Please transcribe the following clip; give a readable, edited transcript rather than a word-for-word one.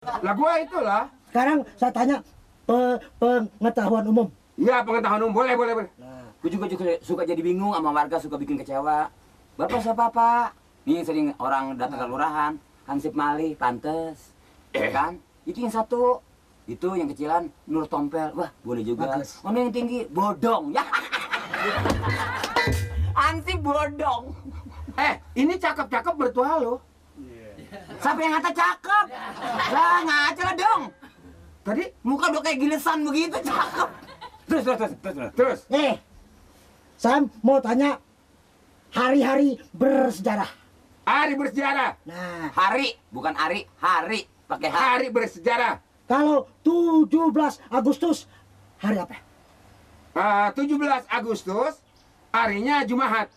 Lah gua itulah. Sekarang saya tanya pengetahuan umum. Iya, pengetahuan umum. Boleh. Nah, gue juga suka jadi bingung sama warga, suka bikin kecewa. Bapak siapa, Pak? Nih sering orang datang ke lurahan, Hansip Mali, pantes. Ya kan? Itu yang satu. Itu yang kecilan, Nur Tompel. Wah, boleh juga. Bagus. Ono yang tinggi, Bodong. Ya. Hansip Bodong. Ini cakep-cakep bertuah lo. Siapa yang ngata cakep? Lah, ngaca lah dong. Tadi Muka udah kayak gilesan begitu, cakep. terus. Saya mau tanya hari-hari bersejarah. Hari bersejarah. Nah, Hari, bukan Ari, hari. Pakai H. Hari bersejarah. kalau 17 Agustus hari apa? 17 Agustus, harinya Jumat.